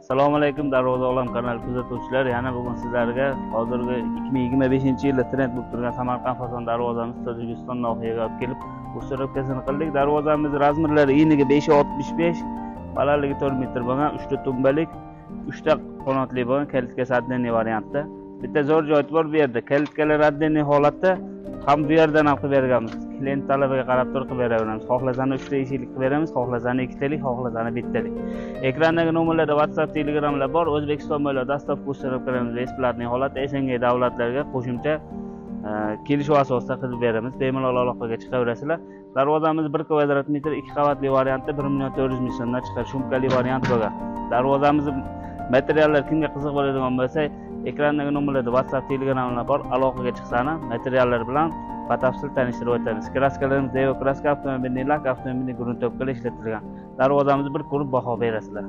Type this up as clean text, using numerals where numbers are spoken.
Assalomu alaykum, Darvoza olam kanali kuzatuvchilari. Yana bugun sizlarga hozirgi 2025-yilda trend bo'lib turgan Samarqand fason darvozamiz Tojikiston nohiyaga olib kelib, установкасini qildik. Darvozamiz razmerlari eniga 5.65, balandligi 4 metr bo'lgan, 3 ta tumbalik, 3 ta qanotli bo'lgan kalitkasi отдельный variantda. Bitta zo'r joyi bor bu yerda. Kalitkalar отдельный holatda ham bu yerdan ham qilib berganmiz. Klient talabiga qarab turib qilib beraveramiz. Xohlasani 3 ta eshiklik qilib beramiz, xohlasani ikkitalik, xohlasani bittalik. Ekrandagi nomerlarda WhatsApp, Telegramlar bor. O'zbekiston bo'ylab доставка установка qilamiz бесплатный holatda. СНГ davlatlarga qo'shimcha kelishuv asosida qilib beramiz. Bemalol aloqaga chiqaverasizlar. Darvozamiz 1 kvadrat metr, 2 qavatli variantda 1 million 400 ming so'mdan chiqadi. Шумка li variant bo'lgan. Darvozamizni materiallar kimga qiziq bo'ladigan bo'lsa, ekrandagi nomerlarda WhatsApp, Telegramlar bor. Aloqaga chiqsani materiallar bilan batafsil tanishtirib o'tamiz. Краска larimiz Devo краска, автомобильный лак, автомобильный грунтовка lar ishlatilgan. Darvozamizni bir ko'rib baho berasizlar.